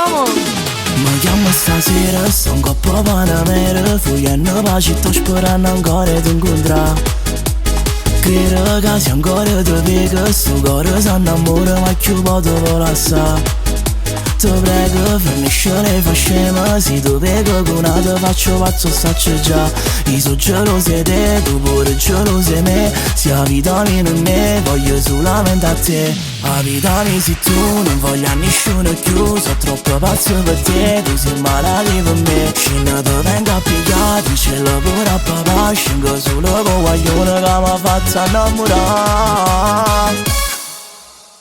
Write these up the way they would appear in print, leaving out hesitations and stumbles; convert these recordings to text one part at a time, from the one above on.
Come on. Mi chiama stasera, sto 'ncoppa Panamera. Fujenno p' 'a città speranno ancora 'e te 'ncuntrà. Credo che se ancora te veco, sto core s'annammora, ma cchiù po' te vo' lassà. Te prego, fernisce 'e fa scema. Si te veco cu n'ato faccio 'o pazzo, 'o saccio già. Io so geloso 'e te, tu pure geloso 'e me. Si 'a vita mia nun è, voglio solamente a te. 'A vita mia si tu, nun voglio a nisciuno cchiù. So troppo pazzo per te, tu sei malata per me. Scendo te vengo a piglià, dicello pure a papà. Scengo solo con guaglione che mi ha fatto innamorare.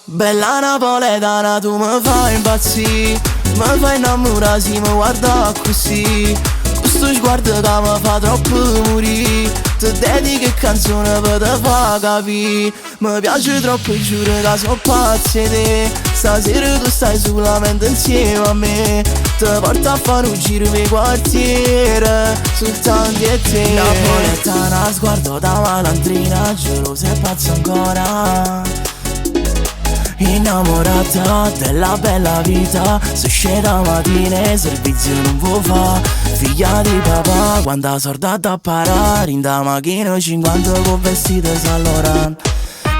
Bella napoletana, tu mi fai impazzire. Mi fai innamorare se mi guarda così. Questo sguardo che mi fa troppo morire. Ti dedico canzone per te fa capire. Mi piace troppo e giuro che sono pazzo di te. Stasera tu stai solamente insieme a me. Ti porto a fare un giro per quartiere. Soltanto io e te. Napoletana, sguardo da malandrina. Gelosa e pazza ancora. Innamorata della bella vita. Se scende mattina e servizio non vuoi fa. Figlia di papà, quando sorda da parare. In da macchina 50 con vestito Saint Laurent.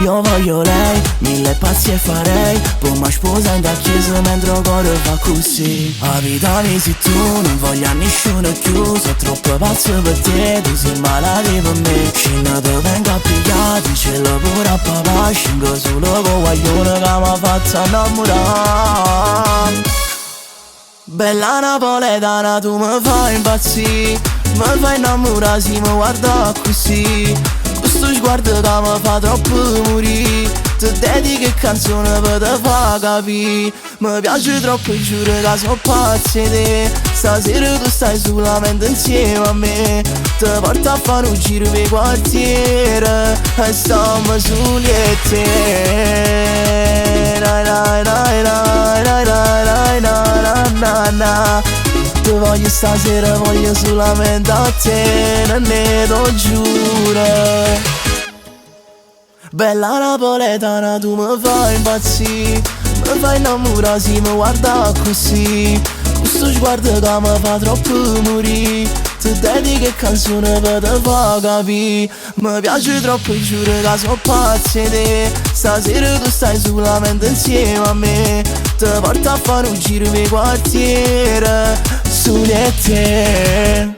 Io voglio lei, mille pazzie farei. Poi mi sposa in da chiesa mentre il cuore fa così. 'A vita mia si tu, nun voglio a nessuno più. Sono troppo pazzo per te, tu sei malata per me. Scendo te vengo a pigliare, dicello pure a papà. Scengo solo con guaglione che mi ha fatto innamorare. Bella napoletana, tu mi fai impazzire. Mi fai innamorare se mi guarda così. Questo sguardo che mi fa troppo morire. Ti dedico canzone per te fa capire. Mi piace troppo e giuro che sono pazzo di te. Stasera tu stai solamente insieme a me. Ti porto a fare un giro per quartiere. E stiamo soli e te. Na na na na na na na na na na. Ti voglio stasera, voglio solamente a te, non ne lo giuro. Bella napoletana, tu mi fai impazzire. Mi fai innamorare se mi guarda così. Questo sguardo che mi fa troppo morire. Ti dedico canzone per te fa capire. Mi piace troppo e giuro che sono pazzo di te. Stasera tu stai solamente insieme a me. Ti porto a fare un giro per quartiere. Solo e te.